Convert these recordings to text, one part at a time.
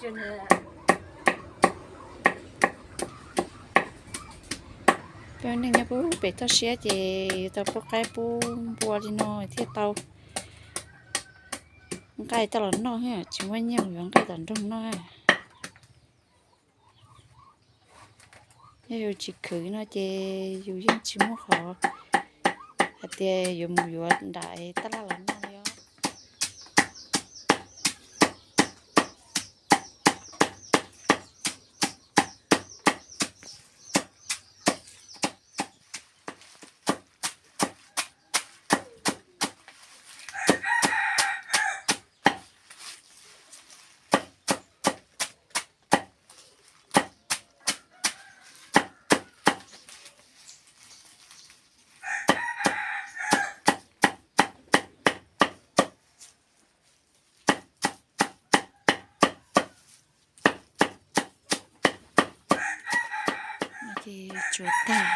Peb ua neej nyob pub pem toj siab ces yuav tau pub qaib pub npua li no thiaj tau nqaij tau los noj, tsis muaj nyiaj yuav nqaij tom nroog noj. Yog yus tsis khwv no ces yus yeej tsis muaj qhov hais tias yuav mus yuav nram tab laj los noj li os. Ces tsuav tag.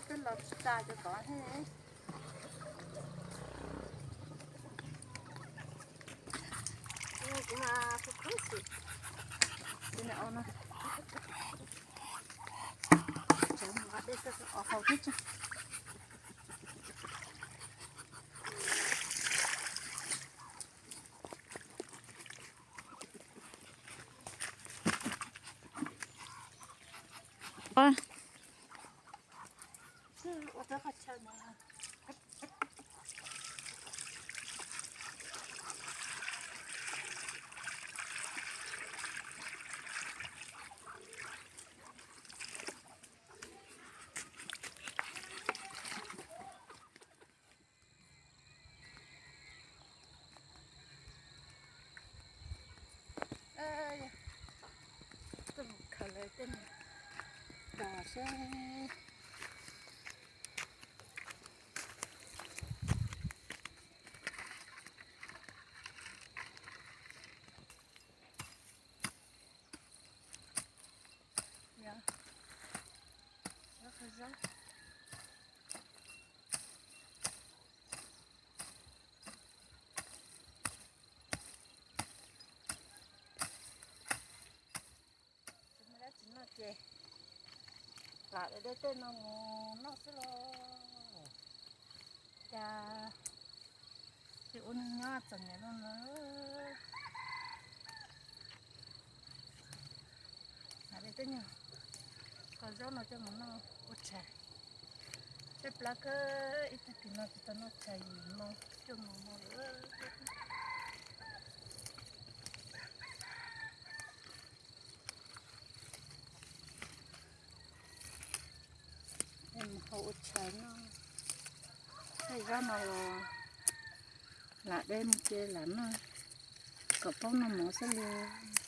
Twb los tsis tas cov tod thiab. Kuv mas kuv khub xwm. Ces nws au no. Tseem nqa dej txog os hau thiab tseem. Khaws lawv tej mus tos seb. Tsis muaj dab tsi noj ces lam dej tej no mus noj xwb los. Cas tsis ua neeg nyob txom nyem no na. Kho zaub no coj mus noj ua tshais. Tshaib plab kawg, ib tag kis no tsis tau noj tshais yim moo cuaj moo no lawm. Mus hau ua tshais noj. Tej zaub no los lam de mus ces lam noj kom poob noj mov xwb li.